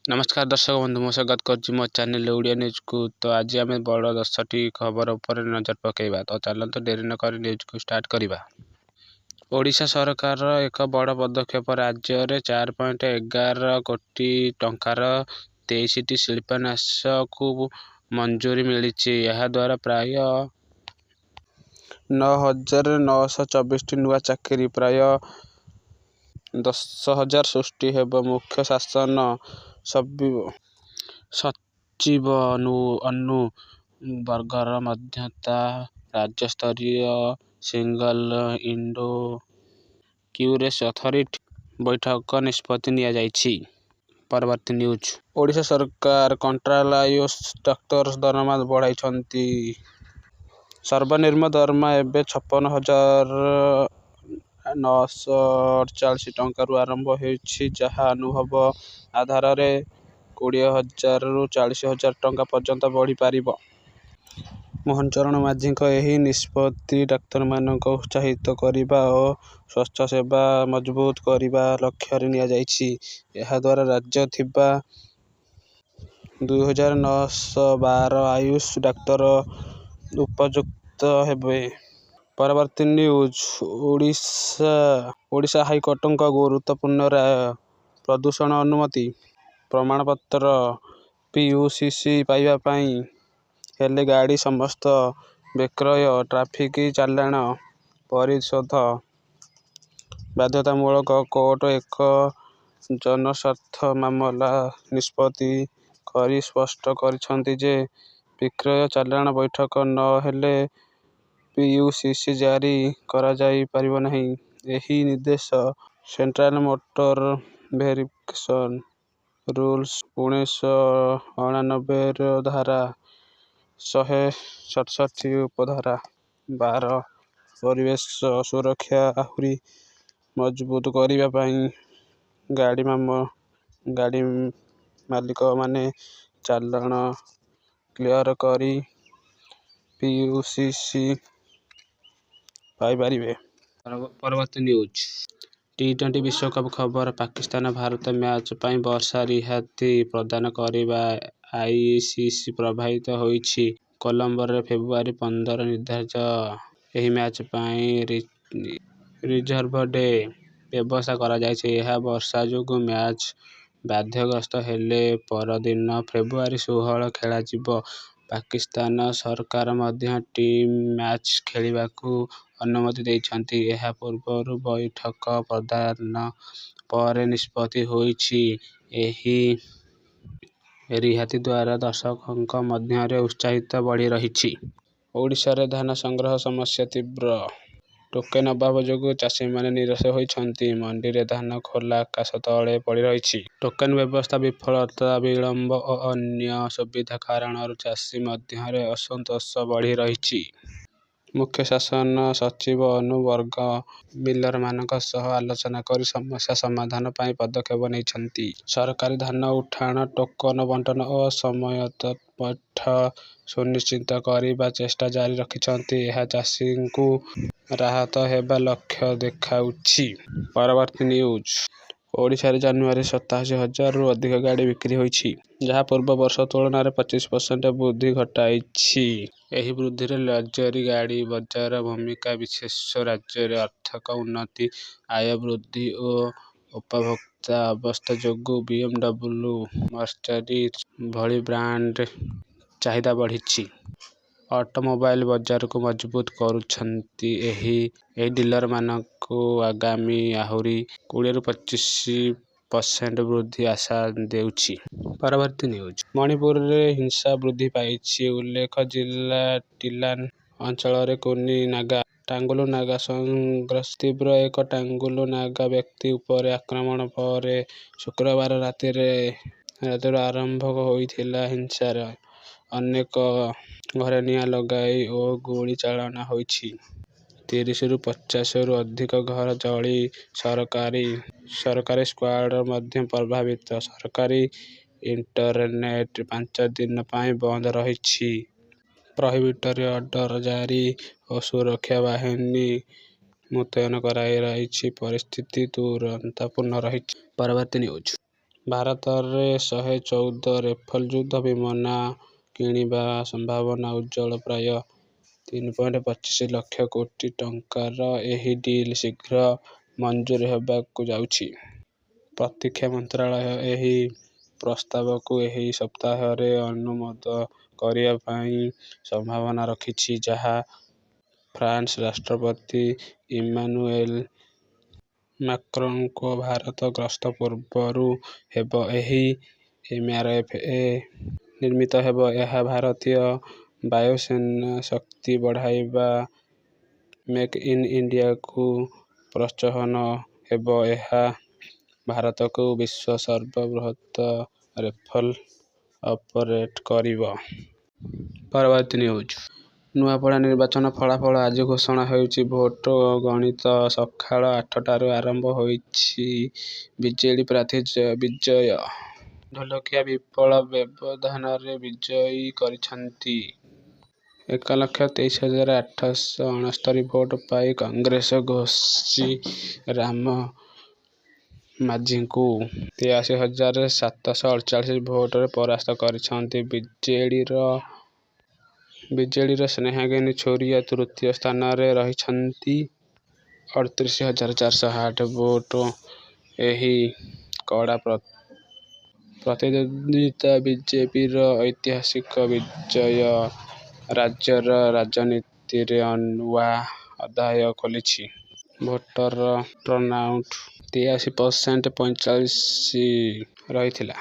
ନମସ୍କାର ଦର୍ଶକ ବନ୍ଧୁ, ମୁଁ ସ୍ୱାଗତ କରୁଛି ମୋ ଚ୍ୟାନେଲ ଓଡ଼ିଆ ନ୍ୟୁଜ୍କୁ। ତ ଆଜି ଆମେ ବଡ଼ 10ଟି ଖବର ଉପରେ ନଜର ପକାଇବା। ତ ଚାଲନ୍ତୁ, ଡେରି ନକରି ନ୍ୟୁଜ୍କୁ ଷ୍ଟାର୍ଟ କରିବା। ଓଡ଼ିଶା ସରକାରର ଏକ ବଡ଼ ପଦକ୍ଷେପ। ରାଜ୍ୟରେ 4.11 କୋଟି ଟଙ୍କାର 23ଟି ଶିଳ୍ପ ନ୍ୟାସକୁ ମଞ୍ଜୁରୀ ମିଳିଛି। ଏହାଦ୍ୱାରା ପ୍ରାୟ 9,924ଟି ନୂଆ ଚାକିରି, ପ୍ରାୟ 10,000 ସୃଷ୍ଟି ହେବ। ମୁଖ୍ୟ ଶାସନ ସଚିବ ଅନୁ ଗର୍ଗଙ୍କ ଅଧ୍ୟକ୍ଷତାରେ ରାଜ୍ୟସ୍ତରୀୟ ସିଙ୍ଗଲ ୱିଣ୍ଡୋ କ୍ଲିୟରେନ୍ସ ଅଥରିଟି ବୈଠକରେ ନିଷ୍ପତ୍ତି ନିଆଯାଇଛି। ପରବର୍ତ୍ତୀ ନ୍ୟୁଜ୍। ଓଡ଼ିଶା ସରକାର କଣ୍ଟ୍ରାକ୍ଚୁଆଲ ଆୟୁଷ ଡାକ୍ତରଙ୍କ ଦରମା ବଢ଼ାଇଛନ୍ତି। ସର୍ବନିମ୍ନ ଦରମା ଏବେ 56,948 ଟଙ୍କାରୁ ଆରମ୍ଭ ହେଉଛି, ଯାହା ଅନୁଭବ ଆଧାରରେ 20,000ରୁ 40,000 ଟଙ୍କା ପର୍ଯ୍ୟନ୍ତ ବଢ଼ିପାରିବ। ମୋହନ ଚରଣ ମାଝୀଙ୍କ ଏହି ନିଷ୍ପତ୍ତି ଡାକ୍ତରମାନଙ୍କୁ ଉତ୍ସାହିତ କରିବା ଓ ସ୍ୱାସ୍ଥ୍ୟସେବା ମଜବୁତ କରିବା ଲକ୍ଷ୍ୟରେ ନିଆଯାଇଛି। ଏହାଦ୍ୱାରା ରାଜ୍ୟରେ ଥିବା 2,912 ଆୟୁଷ ଡାକ୍ତର ଉପକୃତ ହେବେ। ପରବର୍ତ୍ତୀ ନ୍ୟୁଜ୍। ଓଡ଼ିଶା ହାଇକୋର୍ଟଙ୍କ ଗୁରୁତ୍ୱପୂର୍ଣ୍ଣ ରାୟ। ପ୍ରଦୂଷଣ ଅନୁମତି ପ୍ରମାଣପତ୍ର ପିୟୁସି ପାଇବା ପାଇଁ ହେଲେ ଗାଡ଼ିର ସମସ୍ତ ବିକ୍ରୟ ଟ୍ରାଫିକ ଚାଲାଣ ପରିଶୋଧ ବାଧ୍ୟତାମୂଳକ। କୋର୍ଟ ଏକ ଜନସ୍ୱାର୍ଥ ମାମଲାରେ ନିଷ୍ପତ୍ତି କରି ସ୍ପଷ୍ଟ କରିଛନ୍ତି ଯେ, ବିକ୍ରୟ ଚାଲାଣ ପୈଠ ନ ହେଲେ ପିୟୁସି ଜାରି କରାଯାଇପାରିବ ନାହିଁ। ଏହି ନିର୍ଦ୍ଦେଶ ସେଣ୍ଟ୍ରାଲ ମୋଟର ଭେହିକଲ ରୁଲ୍ସ 1989ର ଧାରା 167 ଉପଧାରା 12। ପରିବେଶ ସୁରକ୍ଷା ଆହୁରି ମଜବୁତ କରିବା ପାଇଁ ଗାଡ଼ି ମାଲିକମାନେ ଚାଲାଣ କ୍ଲିୟର କରି ପିୟୁସି ପାଇପାରିବେ। ପରବର୍ତ୍ତୀ ନ୍ୟୁଜ୍। ଟି-20 ବିଶ୍ୱକପ ଖବର। ପାକିସ୍ତାନ-ଭାରତ ମ୍ୟାଚ ପାଇଁ ବର୍ଷା ରିହାତି ପ୍ରଦାନ କରି ଆଇସିସି ପ୍ରଭାବିତ ହୋଇଛି। କଲମ୍ବୋରେ ଫେବୃଆରୀ 15 ନିର୍ଦ୍ଧାରିତ ଏହି ମ୍ୟାଚ ପାଇଁ ରିଜର୍ଭ ଡେ ବ୍ୟବସ୍ଥା କରାଯାଇଛି। ଏହା ବର୍ଷା ଯୋଗୁଁ ମ୍ୟାଚ ବାଧାଗ୍ରସ୍ତ ହେଲେ ପରଦିନ ଫେବୃଆରୀ 16 ଖେଳାଯିବ। ପାକିସ୍ତାନ ସରକାର ମଧ୍ୟ ଟିମ ମ୍ୟାଚ ଖେଳିବାକୁ ଅନୁମତି ଦେଇଛନ୍ତି। ଏହା ପୂର୍ବରୁ ବୈଠକ ପ୍ରଦାନ ପରେ ନିଷ୍ପତ୍ତି ହୋଇଛି। ଏହି ରିହାତି ଦ୍ୱାରା ଦର୍ଶକଙ୍କ ମଧ୍ୟରେ ଉତ୍ସାହ ବଢ଼ିରହିଛି। ଓଡ଼ିଶାରେ ଧାନ ସଂଗ୍ରହ ସମସ୍ୟା ତୀବ୍ର। ଟୋକେନ ଅଭାବ ଯୋଗୁଁ ଚାଷୀମାନେ ନିରାଶ ହୋଇଛନ୍ତି। ମଣ୍ଡିରେ ଧାନ ଖୋଲା ଆକାଶ ତଳେ ପଡ଼ିରହିଛି। ଟୋକେନ ବ୍ୟବସ୍ଥାର ବିଫଳତା, ବିଳମ୍ବ ଓ ଅନ୍ୟ ଅସୁବିଧା କାରଣରୁ ଚାଷୀଙ୍କ ମଧ୍ୟରେ ଅସନ୍ତୋଷ ବଢ଼ିରହିଛି। ମୁଖ୍ୟ ଶାସନ ସଚିବ ଅନୁ ଗର୍ଗ ମିଲରମାନଙ୍କ ସହ ଆଲୋଚନା କରି ସମସ୍ୟା ସମାଧାନ ପାଇଁ ପଦକ୍ଷେପ ନେଇଛନ୍ତି। ସରକାରୀ ଧାନ ଉଠାଣ, ଟୋକନ ବଣ୍ଟନ ଓ ସମୟମତେ ପୈଠ ସୁନିଶ୍ଚିତ କରିବା ଚେଷ୍ଟା ଜାରି ରଖିଛନ୍ତି। ଏହା ଚାଷୀଙ୍କୁ ରାହତ ହେବା ଲକ୍ଷଣ ଦେଖାଉଛି। ପରବର୍ତ୍ତୀ ନ୍ୟୁଜ୍। ଓଡ଼ିଶାରେ ଜାନୁଆରୀରେ 87 ହଜାରରୁ ଅଧିକ ଗାଡ଼ି ବିକ୍ରି ହୋଇଛି, ଯାହା ପୂର୍ବ ବର୍ଷ ତୁଳନାରେ 25% ବୃଦ୍ଧି ଘଟାଇଛି। ଏହି ବୃଦ୍ଧିରେ ଲଗ୍ଜରି ଗାଡ଼ି ବଜାରର ଭୂମିକା ବିଶେଷ। ରାଜ୍ୟରେ ଆର୍ଥିକ ଉନ୍ନତି, ଆୟ ବୃଦ୍ଧି ଓ ଉପଭୋକ୍ତା ଅବସ୍ଥା ଯୋଗୁଁ ବିଏମଡବ୍ଲ୍ୟୁ, ମର୍ସିଡିଜ ଭଳି ବ୍ରାଣ୍ଡର ଚାହିଦା ବଢ଼ିଛି। ଅଟୋମୋବାଇଲ ବଜାରକୁ ମଜବୁତ କରୁଛନ୍ତି। ଏହି ଡିଲରମାନଙ୍କୁ ଆଗାମୀ ଆହୁରି 20ରୁ 25% ବୃଦ୍ଧି ଆଶା ଦେଉଛି। ପରବର୍ତ୍ତୀ ନ୍ୟୁଜ୍। ମଣିପୁରରେ ହିଂସା ବୃଦ୍ଧି ପାଇଛି। ଉଖରୁଲ ଜିଲ୍ଲା ଟିଲାନ ଅଞ୍ଚଳରେ କୁକି ନାଗା ଟାଙ୍ଗୁଲ ନାଗା ସଂଘର୍ଷ ତୀବ୍ର। ଏକ ଟାଙ୍ଗୁଲ ନାଗା ବ୍ୟକ୍ତି ଉପରେ ଆକ୍ରମଣ ପରେ ଶୁକ୍ରବାର ରାତିରୁ ଆରମ୍ଭ ହୋଇଥିଲା ହିଂସାର। ଅନେକ ଘରେ ନିଆଁ ଲଗାଇ ଓ ଗୁଳି ଚାଳନା ହୋଇଛି। 30ରୁ 50ରୁ ଅଧିକ ଘର ଜଳି ସରକାରୀ କ୍ୱାର୍ଟର ମଧ୍ୟ ପ୍ରଭାବିତ। ସରକାରୀ ଇଣ୍ଟରନେଟ 5 ଦିନ ପାଇଁ ବନ୍ଦ ରହିଛି। ପ୍ରହିବିଟରି ଅର୍ଡର ଜାରି ଓ ସୁରକ୍ଷା ବାହିନୀ ମୁତୟନ କରାଯାଇଛି। ପରିସ୍ଥିତି ଉତ୍ତେଜନାପୂର୍ଣ୍ଣ ରହିଛି। ପରବର୍ତ୍ତୀ ନ୍ୟୁଜ୍। ଭାରତରେ 114 ରାଫେଲ ଯୁଦ୍ଧ ବିମାନ କିଣିବା ସମ୍ଭାବନା ଉଜ୍ଜ୍ୱଳ। ପ୍ରାୟ 3.25 ଲକ୍ଷ କୋଟି ଟଙ୍କାର ଏହି ଡିଲ୍ ଶୀଘ୍ର ମଞ୍ଜୁର ହେବାକୁ ଯାଉଛି। ପ୍ରତିରକ୍ଷା ମନ୍ତ୍ରଣାଳୟ ଏହି ପ୍ରସ୍ତାବକୁ ଏହି ସପ୍ତାହରେ ଅନୁମୋଦନ କରିବା ପାଇଁ ସମ୍ଭାବନା ରଖିଛି, ଯାହା ଫ୍ରାନ୍ସ ରାଷ୍ଟ୍ରପତି ଇମାନୁଏଲ ମାକ୍ରୋନଙ୍କ ଭାରତ ଗସ୍ତ ପୂର୍ବରୁ ହେବ। ଏହି ଏମ୍ଆରଏଫ୍-ଏ ନିର୍ମିତ ହେବ। ଏହା ଭାରତୀୟ ବାୟୁସେନା ଶକ୍ତି ବଢ଼ାଇବ, ମେକ୍ ଇନ ଇଣ୍ଡିଆକୁ ପ୍ରୋତ୍ସାହନ ହେବ। ଏହା ଭାରତକୁ ବିଶ୍ୱର ସର୍ବବୃହତ ରାଫେଲ ଅପରେଟର କରିବ। ପରବର୍ତ୍ତୀ ନ୍ୟୁଜ୍। ନୂଆପଡ଼ା ନିର୍ବାଚନ ଫଳାଫଳ ଆଜି ଘୋଷଣା ହେଉଛି। ଭୋଟ ଗଣତି ସକାଳ 8ଟାରୁ ଆରମ୍ଭ ହୋଇଛି। ବିଜେଡି ପ୍ରାର୍ଥୀ ବିଜୟ ଢୋଲକିଆ ବିପୁଳ ବ୍ୟବଧାନରେ ବିଜୟୀ କରିଛନ୍ତି। 1,23,869 ଭୋଟ ପାଇ କଂଗ୍ରେସ ଘଷି ରାମ ମାଝୀଙ୍କୁ 83,748 ଭୋଟରେ ପରାସ୍ତ କରିଛନ୍ତି। ବିଜେଡିର ସ୍ନେହାଙ୍ଗିନୀ ଛୁରିଆ ତୃତୀୟ ସ୍ଥାନରେ ରହିଛନ୍ତି 38,408 ଭୋଟ। ଏହି କଡ଼ା ପ୍ରତିଦ୍ୱନ୍ଦ୍ୱିତା ବିଜେପିର ଐତିହାସିକ ବିଜୟ ରାଜ୍ୟର ରାଜନୀତିରେ ନୂଆ ଅଧ୍ୟାୟ ଖୋଲିଛି। ଭୋଟର ଟର୍ଣ୍ଣଆଉଟ 83 ପରସେଣ୍ଟ 45 ରହିଥିଲା।